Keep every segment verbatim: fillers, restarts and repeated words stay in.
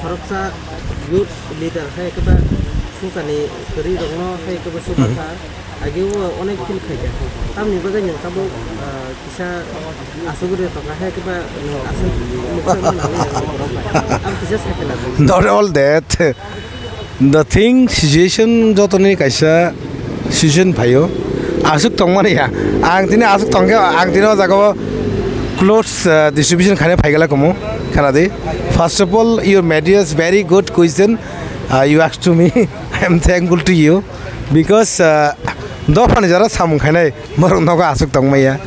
Khoroksa youth leader hai khe ba sukani kwrwi rokno hai khe ba sukha kha, ageo onek feel khai kha. Tamni bagwi nwng tabuk, ah, kisa asugwi tongkha hai khe ba nwng aswk muksa manani ang borok bai. Ang kisa sakhe lago. Not all that. The thing, situation jotoni kaisa situation phaio. Aswk tongmani ya. Ang tini aswk tongkhe, ang tini o jaga o clothes, uh, distribution khaina phaigala kumu. Khanadi. First of all, your media is very good question. Uh, you asked to me. I am thankful to you. Because, uh, dophani jora samung khainai, borok nogo aswk tongmaya.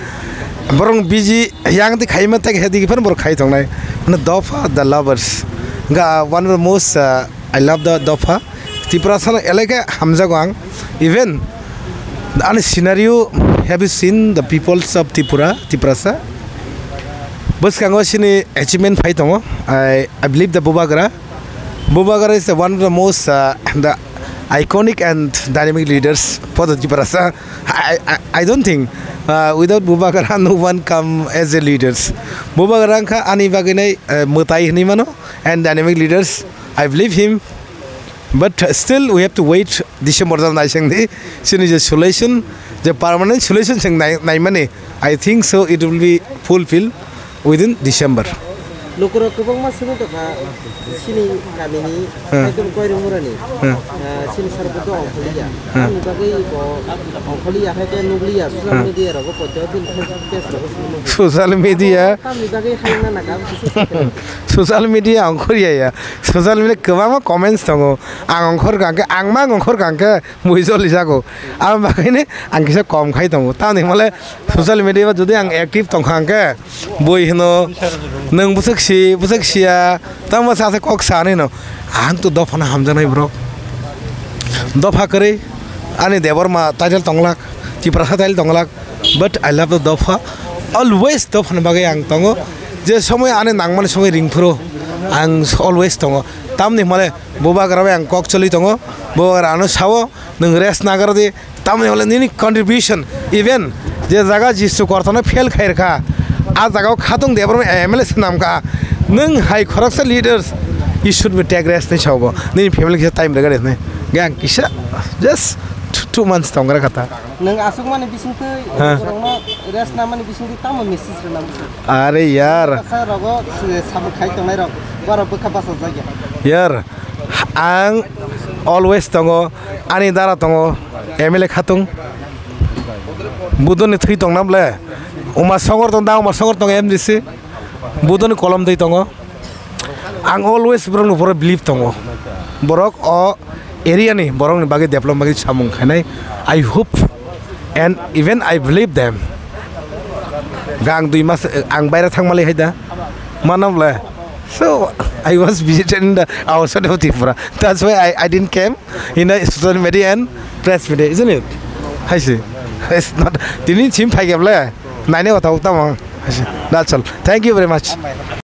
Borok busy, yang di khaima tak hedi phano borok khai tongnai. Mane dopha, the lovers. Ga one of the most, uh, I love the dopha. Tiprasa no eleke hamjago ang. Even ani scenario, have you seen the peoples of Tripura, Tiprasa? Bwskango sini achievement phai tongo. I, I believe the Bubagra. Bubagra is the one of the most, uh, the iconic and dynamic leaders for the Tiprasa. I, I, I don't think, uh, without Bubagra no one come as a leaders. Bubagra wngkha ani bagwi nai, uh, mwtai hinwi mano and dynamic leaders. I believe him, but still we have to wait December jal naising di chini je solution, je permanent solution chwng nai, naimani. I think so it will be fulfill within December. Lukurok kwbangma simi tongkha chini kamini Hmm. Haikhe koirung murani. Hmm. Ah, chini sarbo to ongkholiya. Hmm. Ani bagwi bo ongkholiya haikhe nukliya social Hmm. Media rogo poito tin case rogo simi. Social media. Tamni bagwi haina nakam kisa sakhe. Social media ongkhoriya ya. Social media kwbangma comments tongo. Ang ongkhor kangkhe, ang ma ongkhor kangkhe, mui joli jago. Ang bagwini ang kisa kom khai tongo. Tamni hwnmale social media o jodi ang active tongkha hwnkhe, bui hwno, nwng bwswk si, bwswk siya, tamo sa se kok sa hinwi no. Ang to dophano hamjaknai borok. Dopha kwrwi, ani Debbarma title tonglak, Tiprasa title tonglak, but I love the dopha. Always dophani bagwi ang tongo. Je somoi ani nangmani somoi ringphuru ang always tongo. Tamni hwnmale Bubagra bai ang kok choli tongo. Bubagra ano sao, nwng rest nagar di, tamni hwnmale nini contribution, even je jaga Jisu Kortano fail khairkha, a jaga o khatung Debbarma M L A swnamkha, nwng hai khoroksa leaders, you should be take rest ni sao bo, nini family kisa time rega di hinwi. Ge ang kisa just two, two months tongra kata. Nwng aswkmani bisingtwi Ha. Borokno rest namani bisingtwi tamo message rwna muchung? Are yar. Sa rogo, eh, samung khai tongnai rok, borok bwkha bachajak ya. Yar, ang always tongo, ani dara tongo, M L A khatung. Budoni thwi tongna ble. Uma songor tong, da uma songor tong M D C. Budoni kolom twi tongo. Ang always borokni upor believe tongo. Borok o area ni borokni bagwi development bagwi samung khainai. I hope and even I believe them. Gang dui mas, eh, ang baira thangmali hai da. Mano bole. So, I was visited in the outside of Tripura. That's why I, I didn't came in the social media and press media, isn't it? Hai se. It's not. Tini chim phai kable. Naine wata wata mang. Hai se. That's all. Thank you very much.